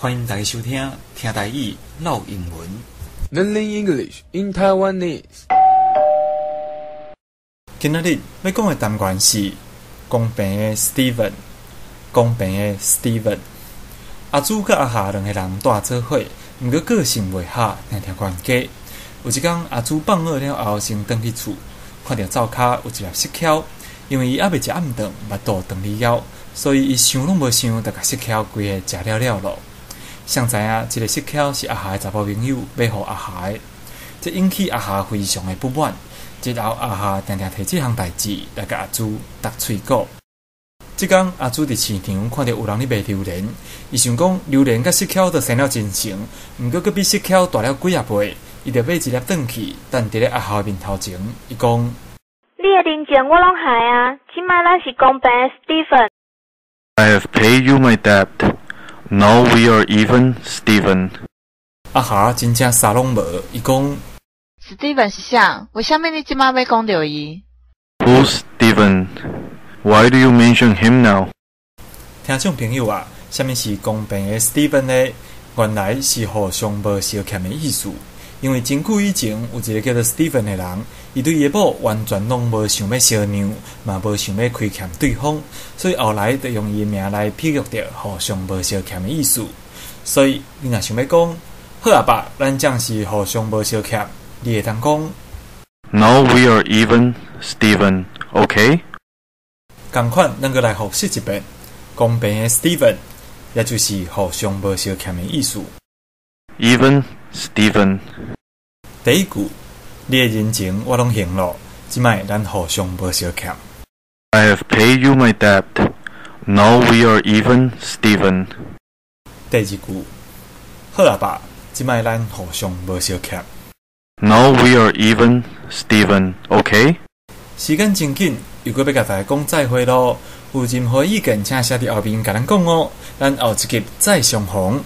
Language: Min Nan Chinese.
歡迎大家收聽聽台語嘮英文。 Learning English in Taiwanese。今仔日欲講的單元是公平的 Steven，公平的 Steven。阿朱佮阿霞兩个人蹛做伙，毋過個性袂合，定定冤家。有一工，阿朱放學了後，先轉去厝，看著灶跤有一粒石梟，因為伊猶未食暗頓，腹肚腸咧枵，所以伊想攏無想，就共石梟規个食了了囉。誰知影這个石梟是阿霞的查埔朋友買予阿霞的，這引起阿霞非常的不滿。之後阿霞定定提這項代誌來共阿朱觸喙鼓。這工阿朱佇市場看著有人咧賣榴蓮，伊想講榴蓮佮石梟都生了真成，毋過閣比石梟大了幾仔倍，伊就買一粒轉去，等佇咧阿霞的面頭前，伊講：你的人情我攏還啊，這擺咱是公平的 Steven。 I have paid you my debt. Now we are even, Steven. 阿霞真正啥攏無，伊講： Steven 是啥？為啥物你這擺欲講著伊？ Who's Steven? Why do you mention him now? 聽眾朋友啊，啥物是公平的 Steven 呢？原來是互相無相欠的意思。因為真久以前有一个叫做 Steven 的人，伊對伊的某完全攏無想欲相讓，嘛無想欲虧欠對方，所以後來就用伊的名來比喻著互相無相欠的意思。所以你若想欲講，好啊吧，咱這樣是互相無相欠，你會當講 Now we are even, Steven. Okay? 仝款，咱閣來複習一遍，公平的 Steven，也就是互相無相欠的意思。 Even, Steven. 第一句，你的人情我攏還囉，這擺咱互相無相欠。 I have paid you my debt. Now we are even, Steven. 第二句，好啊吧，這擺咱互相無相欠。 Now we are even, Steven. Okay? 時間真緊，又閣欲共大家講再會囉。有任何意見，請寫佇後面共咱講哦。咱後一集再相逢。